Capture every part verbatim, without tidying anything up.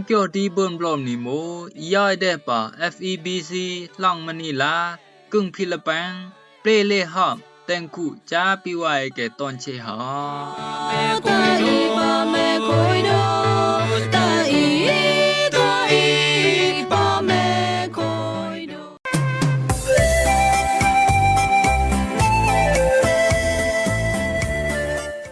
Kyo di bơ̆n blom ni mo, i yoi deh pa F E B C, Lăng Manila, kưng Philippines, ple le hom, teng ku, cha pi wai ke ton che ha.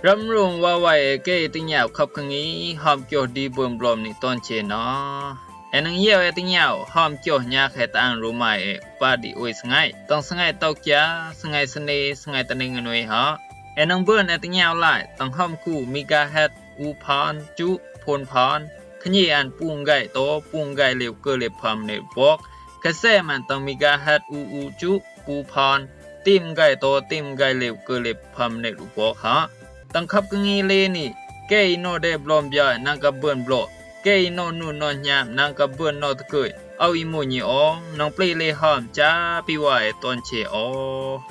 Răm rung wa wai e ke tơ nyau khăp kơ ngi, hom kyo di bơ̆n blom ni ton che nô. E nâng yeo e tơ nyau, hom kyo nya khe ta ang ru mai e, pa di ui sângai. Tong sângai tau kia, sângai sene, sângai tơ ning nui ha. E nâng bơ̆n e tơ nyau lai, tong hom ku megahertz u phon, chu phon phon. Khnyi an pung gai to, pung gai liu kơ liu pham ne bok. Khe se man tong megahertz u u chu u phon. Tim gai to, tim gai liu kơ liu pham ne bok ha. Tong khăp kơ ngi le ni, ke i nô de blom bia nâng ka bơ̆n blo. Ke i nô nu nô nyam nâng ka bơ̆n nô tơ kơi. Au i mu nyi ong, nâng ple le hom cha pi wai e ton che o.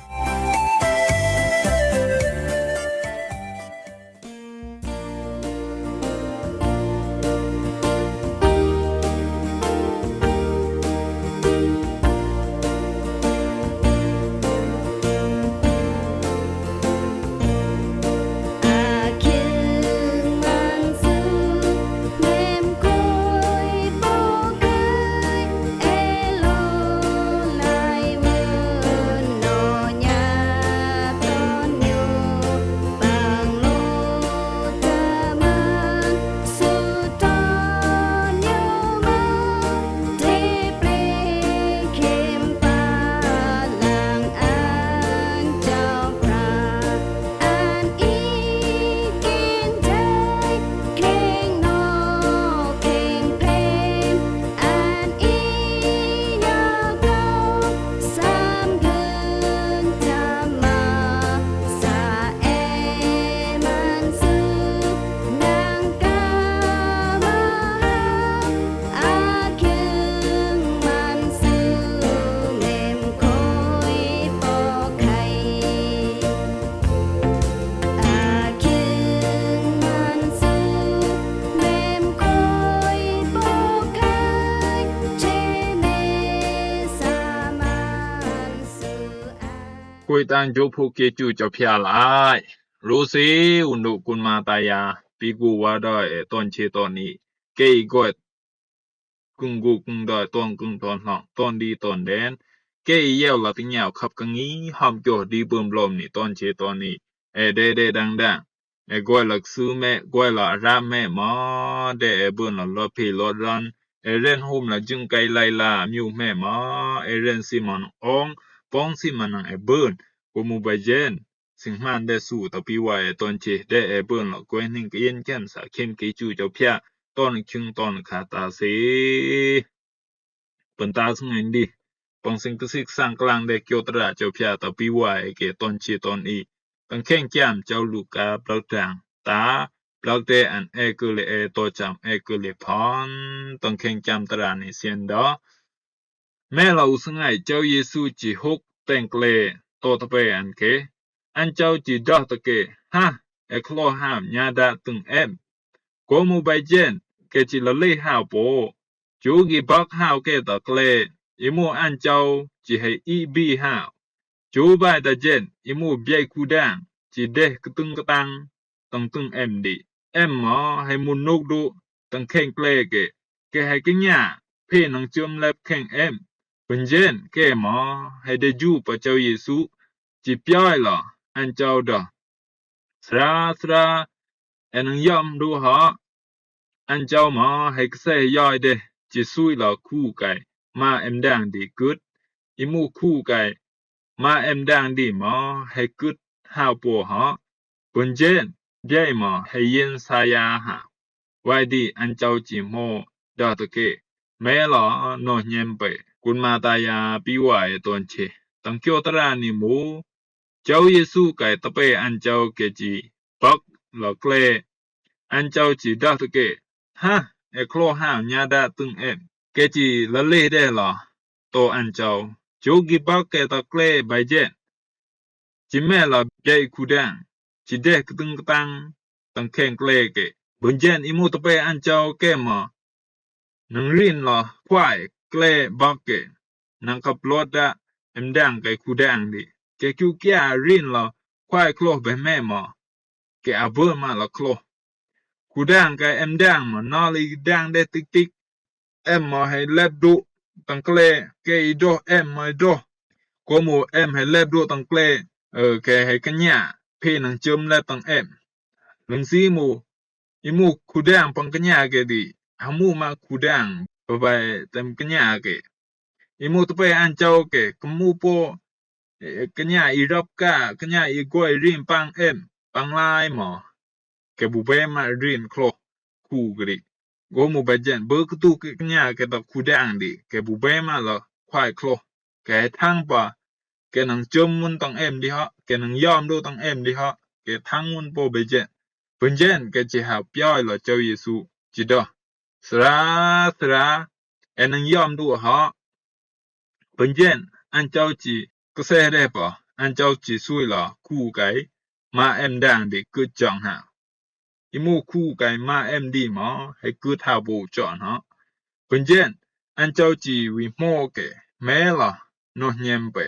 Koi tang jo phu ke chu cho phia lai. Lu si u nu kun ma ta ya, pi gu wa da e ton che ton ni. Ke i got kưng gu kưng doi ton kưng ton hlong, ton di ton den. Ke i yeo la tơ nyau khăp kơ ngi, hom kyo di bơ̆n blom ni ton che ton ni. E de de dang dang. E goi la ksư me, goi la rap me ma, de e bơ̆n la lop phi lop ran. E ren hum la jưng kai lai la, miu me ma, e ren si man ong, pong si man nang e bơ̆n. Ko mu bai jen. Sing hman de su ta pi wai e ton che, de e bơ̆n la koi ning ke yen ken sa kem ke chu cho phia, ton king ton kha ta se. Pơnta sung en di. Pang sing ksik sang klang de kyo tra cho phia ta pi wai e ke ton che ton i. Tang kheng kiam chau Luka blak tang. Ta, blak de an e ke le e to cham e ke le phon. Tang kheng kiam tra ni sien do. Mê la u sângai Chau Yêsu chi huk teng kle to tơ pe an ke. An Chau chi dăh tơ ke, ha, e klo ham nya da tưng em. Ko mu bai jen, ke chi la le hao po. Chu gi băk hao ke tơ kle, i mu An Chau chi hei i bi hao. Chu bai tơ jen, i mu biai ku dang, chi deh ktưng ktang. Tâng tưng em di. Em mă, hei mu nuk du, tâng kheng kle ke, ke hei kơ nya, phe nâng chôm lep kheng em. Pŭn jen, ke mă, hei de ju pă Chau Yêsu, chi pioi lơ, An Chau dơ. Sra, sra, e nâng yom du hă. An Chau mă, hei kơ se yoi de, chi sui lơ khu kai, ma em dang di kut, i mu khu kai, ma em dang di mă, hei kut hao po hă. Pŭn jen, biai mă, hei yen sa ya hă. Wai di An Chau chi mo, dơ tơ ke. Mê lơ, nô nhem pe. Kun ma ta ya, pi wai e ton che. Tâng kyo tra ni mu. Chau Yêsu kai tơ pe An Chau ke chi. Băk, lơ kle. An Chau chi dơ tơ ke. Ha, e klo hao nya da tưng em. Ke chi lơ le de lơ. To An Chau. Chu gi băk ke tơ kle bai jen. Chi mê lơ biai khu dang. Chi deh ktưng ktang. Tâng kheng kle ke. Pŭn jen i mu tơ pe An Chau ke mă. nâng rin lò kwai kle bak kè nâng kap lot da em dang kè khu dang di. Kè kiu kia rin lò kwai klo bè mè mò kè a bơ ma lò klo. Khu dang kè em dang mò nò li dang de tik tik. Em mò hei lep du tang kle kè i do em mò i do. Ko mù em hei lep du tang kle kè hei kenya phe nâng chôm lep tang em. Lưng si mù i mù khu dang pang kenya kè di, ha mù ma khu dang bè bai tem kenya kè. I mù tpe an chau kè, kè mù po kenya i rap ka, kenya i goi rin pang em, pang lai mò. Kè bu be ma rin klo khu kè di. Ko mù be jen, bơ ktu kenya kè ta khu dang di, kè bu be ma lò kwai klo. Kè thang pa, kè nâng chôm mun tang em di hò, kè nâng yom du tang em di hò, kè thang mun po be jen. Pun jen kè chi ha pioi lò Chau Yesu chi do. Sra sra, e nâng yom du hò. Pun jen, an chau chi kse de pa, an chau chi sui lò khu kai, ma em dang di kut chong ha. I mù khu kai ma em di mò, hei kut ha bu chon hò. Pun jen, an chau chi wi mò kè, me lò, noh nyem pe.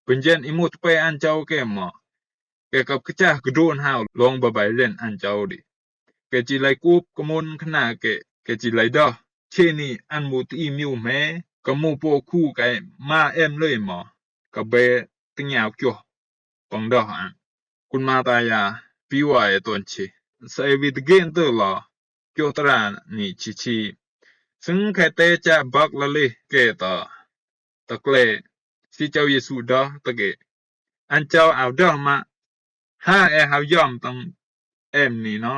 Pun jen i mù tpe an chau kè mò. Kè kap kcha kdon hao long bè bai len an chau di. Kè chi lai kup kmun kna kè, kè chi lai do. Cheni an mù ti miu me, kè mù po khu kai ma em lei mò. Kè be ti ngiao kyo. Pang do an. Kun ma ta ya, pi wa e ton chi. Sa e wi ti gen te lò. Kyo tra ni chi chi. Sưng khe te cha bak la le kè ta. Ta kle, si Chau Yesu do ta kè. An chau au do ma, ha e hao yom tang em ni nò.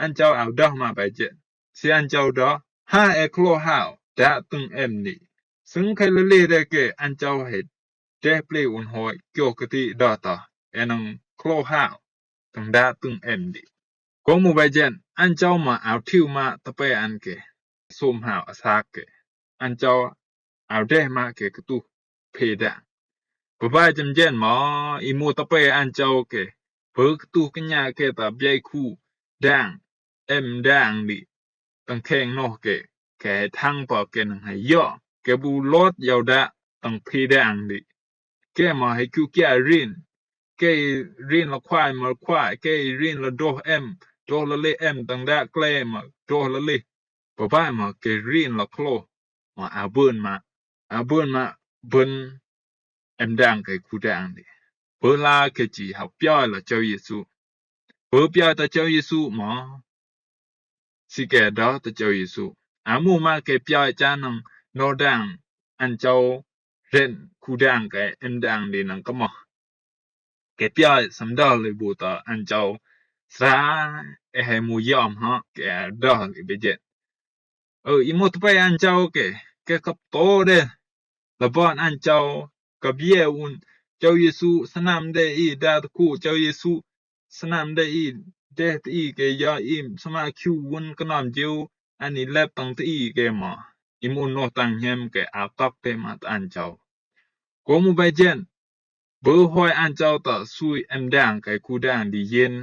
An chau au do ma bai jet. Si an chau do, ha e klo hao, da tưng em ni. Sưng khe le le de kè an chau he, de ple un hoi, kyo kti do ta, e nâng klo hao. Tang da tưng em di. Ko mù bai jen, an chau ma au thiu ma tpe an kè. Sôm hao a sak kè. An chau au deh ma kè ktu phe dang. Bè bai jem jen mò, i mù tpe an chau kè. Bơ ktu kenya kè ta biai khu dang, em dang di. Tang kheng noh kè, kè thang pa kè nâng hai yo. Kè bu lot yau da, tang phe dang di. Kè mò hei kiu kia rin. Kè rin lò kwai mò kwai, kè rin lò doh em, doh lò le em, tang da kle mò, doh lò le. Bè bai mò kè rin lò klo, mò a bơn ma, a bơn ma, bơn em dang kè khu dang di. Bơ la kè chi hao pioi lò Chau Yesu. Bơ pioi ta Chau Yesu mò. Si kè do ta Chau Yesu. A mù ma kè pioi cha nâng noh dang an chau ren khu dang kè em dang di nâng kè mò. Kè pioi sam do le bu ta an chau. Sra e hei mù yom hò kè do le be jet. Ơ, i mù tpe an chau kè, kè kap to de. Lò bon an chau, kap ye un, Chau Yesu, snam de i, da ta ku, Chau Yesu, snam de i, de ta i, kè ya i, sma kiu un, knam jiu, an i lep tang ta i, kè mò. I mù noh tang nyem kè a tok de ma ta an chau. Ko mù bai jen, bơ hoi an chau ta sui em dang kè khu dang di yen,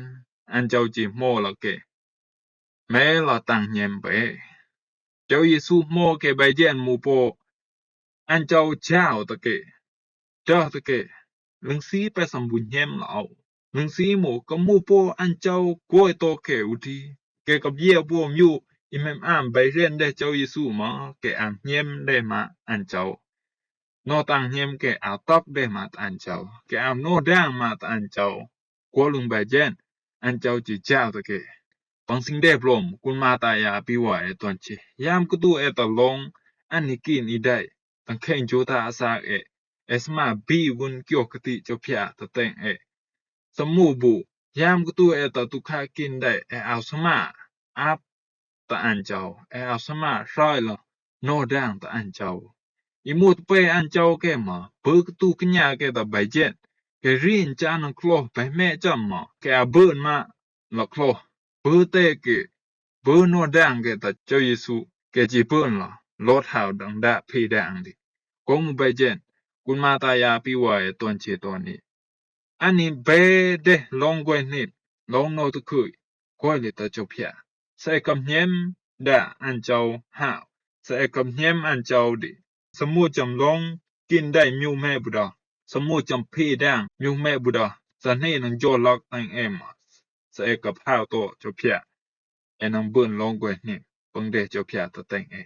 an chau chi mò lò kè. Me lò tang nyem be. Chau Yesu mò kè bai jen mù po. An chau chau ta kè. Doh ta kè. Lưng si pe sam bu nyem lò au. Lưng si mù kè mù po an chau koi to kè u ti. Kè kap ye po miu i mem am bai ren de Chau Yesu mò kè am nyem de ma an chau. Noh tang nyem kè a tok de ma ta an chau. Kè am noh dang ma ta an chau. Ko lưng bai jen, an chau chi chau ta kè. Pang sing de blom, kun ma ta ya pi wa e ton chi. Yam ktu e ta long, an ni kin i dai, tang kheng chu ta a sak e, e sma bi un kyo kti cho pia ta teng e. Sa mù bu, yam ktu e ta tu kha kin dai, e au sma, ap ta an chau, e au sma, soi lò, noh dang ta an chau. I mù tpe an chau kè mò, bơ ktu kenya kè ta bai jen, kè rin cha nâng klo bai me cham mò, kè a bơn ma lò klo, bơ te kè, bơ noh dang kè ta Chau Yesu, kè chi bơn lò, lot hao dang da phe dang di. Ko mù bai jen, kun ma ta ya pi wa e ton chi ton ni. An ni be de long goi nit, long noh tu kui, goi li ta cho pia. Sai kam nyem, dang an jauv hao, sa e kap hniem an jauv di. Sa mo jam long kin dai miu me bu da. Sa mo jam pe dang miu me bu da. Sa hne nang jo lak tang e ma. Sa e kap hao to Jopia. E nang bun long gwe hne. Pang de Jopia ta tang e.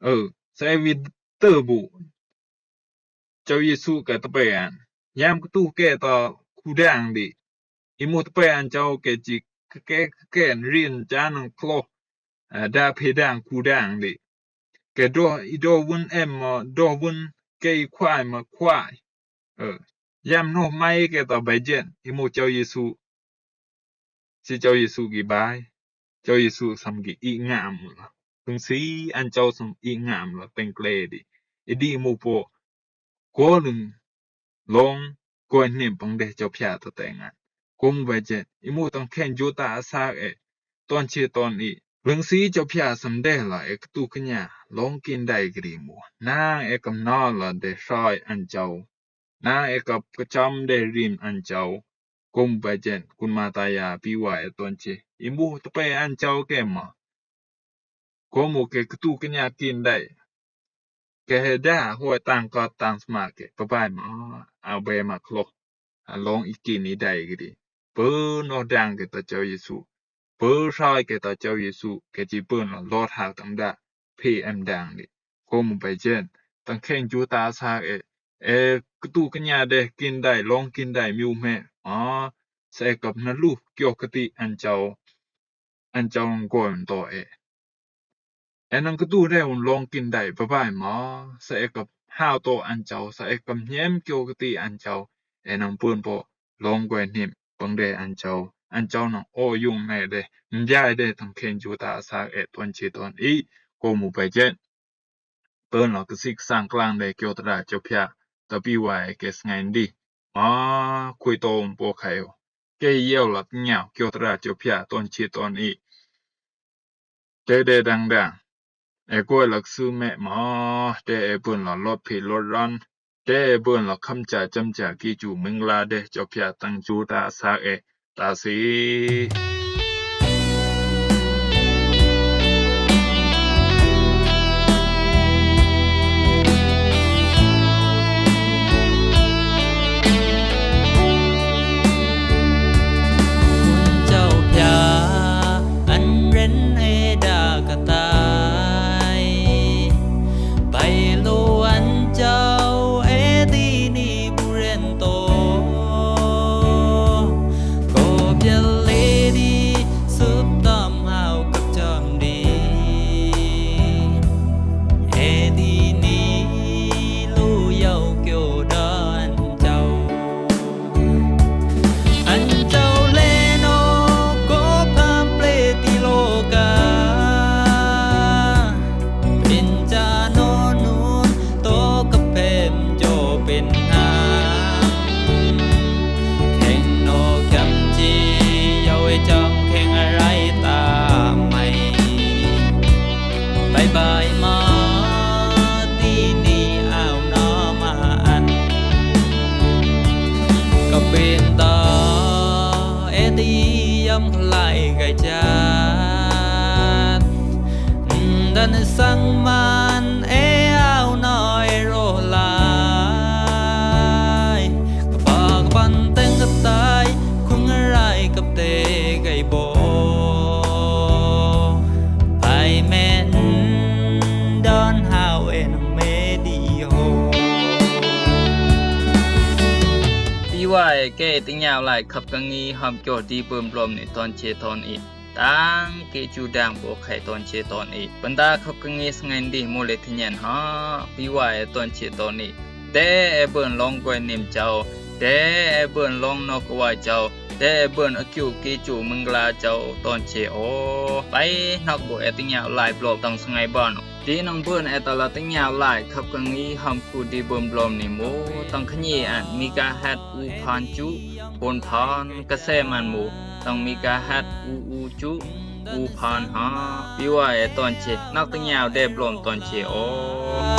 Ơ, sa e wi tơ bu. Jauv Yesu ke tpè an. Yam ktu ke ta ku dang di. I mo tpè an jauv ke ji ke ke ke rin jan nang klo. Ơ, da pe dang ku dang di. Ke do, i do wun em ma do wun ke i kwai ma kwai. Ơ, yam noh mai ke ta bai jen. I mo Jauv Yesu. Si Jauv Yesu gi bai. Jauv Yesu sam gi i ngam la. Tung si an jauv sam i ngam la teng kle di. I di mo po. Ko lung long ko nim pang de Jopia ta teng an. Ko mo bai jen. I mo tang khen Juda a sak e. Ton che ton i. Lung si Jopia sam de la e ktu kenya. Long kin dai gri mo. Nang e kam na la de shoi an jauv. Nang e kap kacham de rim an jauv. Ko mo bai jen, kun ma ta ya pi wa e ton che. I mo tpè an jauv ke ma. Ko mo ke ktu kenya kin dai. Ke he da hoi tang kot tang sma ke. Pabai ma. A be ma klo. A long i kin i dai gri. Pe noh dang ke ta Jauv Yesu. Pe shoi ke ta Jauv Yesu. Ke ji pe noh lot hao tang da. Pe em dang di. Ko mo bai jen. Tang khen Juda sak e. E ktu kenya de kin dai long kin dai miu me. A, sa e kap na lu kyo kti an jauv. An jauv ngoi un to e. E nang ktu de un long kin dai pabai ma. Sa e kap hao to an jauv. Sa e kap hniem kyo kti an jauv. E nang bun po. Long gwe nim pang de an jauv. An jauv nang o yung me de. Mbiai de tang khen Juda sak e ton che ton i. Ko mo bai jen. Bun lo kasik sang klang de kyo tra Jopia. Ta pi wa e ke sngai ndi. Ma kui to um po khai o. Ke yeo la tnyao kyo tra Jopia ton che ton i. Te de dang dang. E koi lak su me ma. Te e bun lo lot pi lot ran. Te e bun lo kham cha cham cha ki chu ming la de Jopia tang Juda sak e. Ta si. Jopia an ren e da ka tai. Bai lo an jauv e ti ni bu ren to. Ko bial e di sup tam hao kap cham di. E ti ni lu yau kyo dan jauv. An jauv le no ko pam ple ti lo ka. Pen cha no nun to ka pem jo pen ha. Kheng no kiam chi yau e cham kheng a rai ta mai. Bai bai ma ti ni au na ma an. Ka pen ta e ti yam khlai gai chat. Dan sang man e au na e ro lai. Ka pa ka pan teng ka tai khung rai kap te gai bo. Pai men don hao e nang me di ho. Pi wa e ke tnyao lai khap ka ngi ham kyo di bơm blom ni ton che ton i. Tang ke chu dang bo khai ton che ton i. Bơnta khap ka ngi sngai ndi mo le thnyan ha. Pi wa e ton che ton i. Te e bơ̆n long goi nim chau. Te e bơ̆n long nok wa chau. Te e bơ̆n a kiu ki chu mingla chau ton che o. Pai nok bo e tnyao lai blom tang sngai ban. Di nang bơ̆n e tala tnyao lai khap ka ngi ham ku di bơm blom ni mo. Tang khnyi an megahertz u phan chu. Pon phan ka se man mo. Tang megahertz u u chu. U phan ha. Pi wa e ton che. Nok tnyao de blom ton che o.